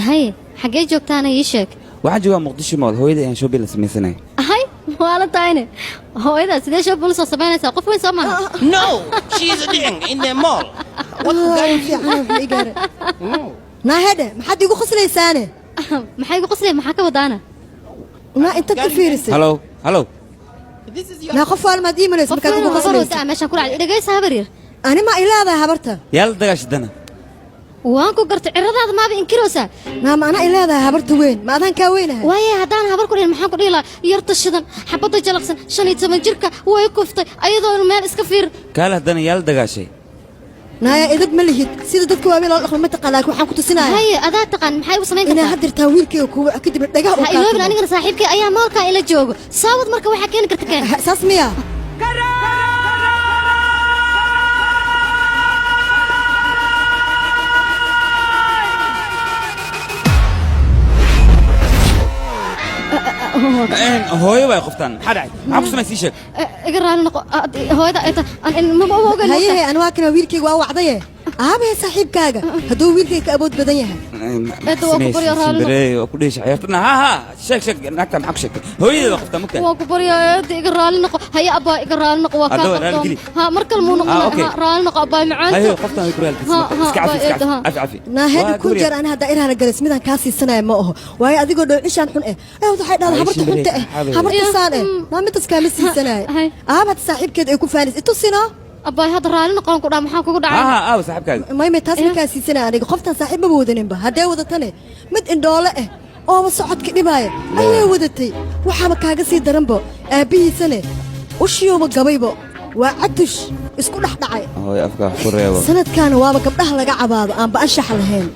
Haye, xaggee joogtaana ii sheeg. Waxaan joogaa Muqdisho Mall. Hooyada ayaan shopping la samaysanaya. Hay, waa la tahayne, hooyadaa sidee shopping soo samaynaysaa? Qof weyn soo maaha. No, she's a in the mall. Fiican wax ii gaara. Naa hedhe, maxaad iigu qoslaysaane? Maxay igu qoslay? Maxaa ka wadaana? Naa intaad ka fiirisay. Hello, hello. Naa qof waalmaad ii malaysa qof markaad weyn igu oo habar qoslaysa? wata meeshaan ku dhacday. Dhegaysa, habar yar. Ani ma ileedahay habarta? Yaa la dagaashadana? Waan ku gartay, ciradaada maaba inkiroosaa. Naa ma anaa ileedahay habarta weyn? Ma adaan kaa weynahay? Waaye, haddaan habar ku dhihin, maxaan ku dhihi lahaa? Yarta shidan, xabadda jalaqsan, 15 jirka way kuftay ayadoo meel iska fiirin. Kaale, haddana yaa la dagaashay? Naaya, idab ma lihid. Sida dadka waaweyn loo dhaqmo ma taqaan, laakiin waxaan ku tusinayaa. Haye, adaa taqaan, maxay u samayn inaa kartaa? Haddirtaa wiilkayga kuwa kadib dhagaha uu Ha kaa iloobin. tumo. Anigana saaxiibkay ayaa mallkaa ila joogo. Saawad marka waxaa keeni karta keen. Saas miya? Hooyo way qoftaan. Maxaa dhacay? Maxaa ku samay? Sii sheeg. Iga raali noqo. Hooyada ay tahay mama ogeyn. Hayehe, ani waa kana wiilkayga waa wacdaye. Aabahe saaxiibkaaga hadduu wiilkayga ka awood badan yahay. Eedda, waa ku baryaa, raali noqo. Shimbirey waa ku dhihi ciyaartana. Ha ha, sheeg, sheeg. Naagta maxaa ku sheegtay? Hooyadeeda waa qoftaan, mugtahay. Waa ku baryaa, eedda, iga raali noqo. Haye abbaa, iga raali noqo, waa kaa Haddaba raali qardoon. geli. Ha, mar kale muu noqon. Ah, okay. Ha, raali noqo, abbaa macaanto. Hayo, qoftaan way ku raalgelisay. Ha, marka. ha, Iska cafi, iska eedda, ha. cafi, cafi, cafi. Naahedi Waa kun gabar jeer yar. ani haddaa iraana galis midaan kaa siisanaya ma aho, waayo adigoo dhoocishaan xun eh ay waxay dhahdaa Ay, habarta shimbirey, xunta eh, xaabay. habarta saan eh. Naa midas kaama siisanaya. Hay. Aabad saaxiibkeed ay ku faanis itusino. Abbaay, hadda raali noqon ku dhaa, maxaa kugu Ha dhacay? ha, aawa saaxiibkaaga? Maymay, taas ma kaa siisanaya aniga. Qoftan saaxiib maba wadaninba. Haddee wadatane, mid indhoole eh ooba socodka dhibaaya ayay wadatay. Waxaaba kaaga sii daranbo, aabbihiisane ushiyoba gabaybo, waa catush isku dhex dhacay. Hooyo, afka wax ku reebo. Sanadkaana waaba gabdhaha laga cabaado aanba anshax lahayn.